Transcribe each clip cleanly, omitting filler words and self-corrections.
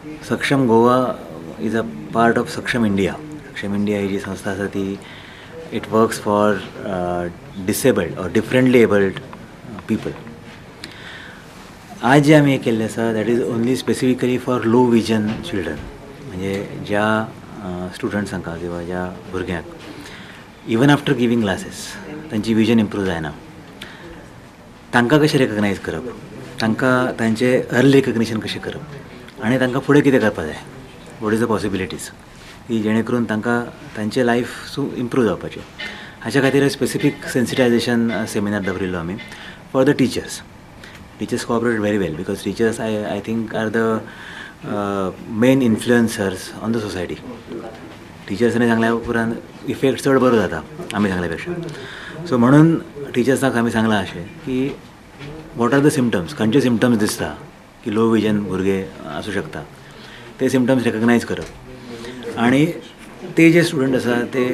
Saksham Goa is a part of Saksham India. Saksham India ही जी संस्था आसा ती it works for disabled or differently abled people. आज जे आमी हे केल्लें आसा, that is only specifically for low vision children, म्हणजे ज्या स्टुडंट्सांक किंवा ज्या भुरग्यांक इवन आफ्टर गिवींग क्लासीस तांची विजन इम्प्रूव जायना, तांकां कशें रेकग्नायज करप, तांकां तांचें अर्ली रेकग्निशन कशें करप आनी तांकां फुडें कितें करपाक जाय, what is the possibilities की जेणे करून तांकां तांचें लायफ सु इम्प्रूव जावपाचें. हाच्या खातीर स्पेसिफीक सेन्सिटायजेशन सेमिनार दवरिल्लो आमी for the teachers. Teachers cooperate very well because teachers, I think, are the main influencers on the society. टिचर्सांनी सांगल्या उपरांत इफेक्ट चड बरो जाता आमी सांगल्या पेक्षा. सो म्हणून टिचर्सांक आमी सांगलां अशें की what are the symptoms, खंयचे सिमटम्स दिसता की लो विजन भुरगे आसूं शकता, ते सिमटम्स रेकग्नायज करप आनी ते जे स्टुडंट आसा ते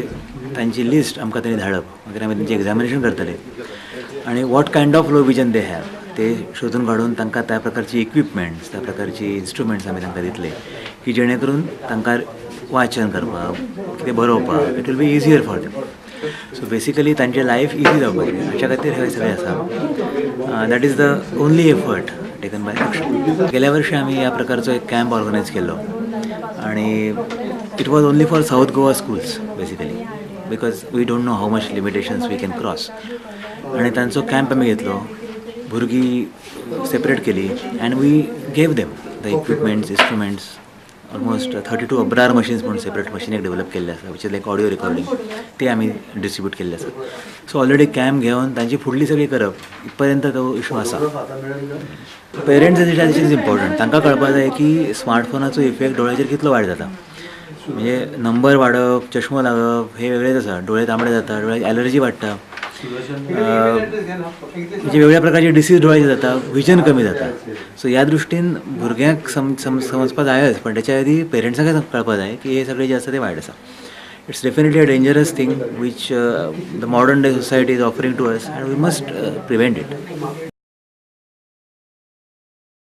तांची लिस्ट आमकां तेणी धाडप. मागीर आमी तेंचें एग्जामिनेशन करतले आनी what kind of low vision they have ते शोधून काडून तांकां त्या प्रकारची इक्विपमेंट्स, त्या प्रकारची इन्स्ट्रुमेंट्स आमी तांकां दितले की जेणे करून तांकां वाचन करपाक, कितें बरोवपाक it will be easier for them. So basically तांचें लायफ इजी जावपाचें हाच्या खातीर हें सगळें आसा. That is the only effort taken by Saksham. गेल्या वर्षी आमी ह्या प्रकारचो एक कॅम्प ऑर्गनायज केल्लो आनी it was only for South Goa schools basically, because we don't know how much limitations we can cross. आनी तांचो कॅम्प आमी घेतलो, भुरगीं सेपरेट केली and we gave them the equipments, instruments. Almost 32 Abrar machines म्हणून separate machine एक develop केल्ले आसा, which is like audio recording, ते आमी डिस्ट्रिब्यूट केल्ले आसा. सो ऑलरेडी कॅम्प घेवन तांची फुडली सगळी करप इतपर्यंत तो इशू आसा. Parents sensitisation is important. तांकां कळपाक जाय की स्मार्टफोनाचो इफेक्ट दोळ्याचेर कितलो वायट जाता. म्हणजे नंबर वाडप, चश्मो लागप हे वेगळेच आसा, डोळे तांबडे जाता, डोळ्याक एलर्जी वाडटा, म्हणजे वेगळ्या प्रकारचे डिसीज डोळ्याचे जाता, विजन कमी जाता. सो ह्या दृश्टीन भुरग्यांक सम सम समजपाक जायच, पण त्याच्या आदी पेरंट्सांकय कळपाक जाय की हे सगळें जें आसा तें वायट आसा. It's definitely a dangerous thing which the modern day society is offering to us and we must prevent it.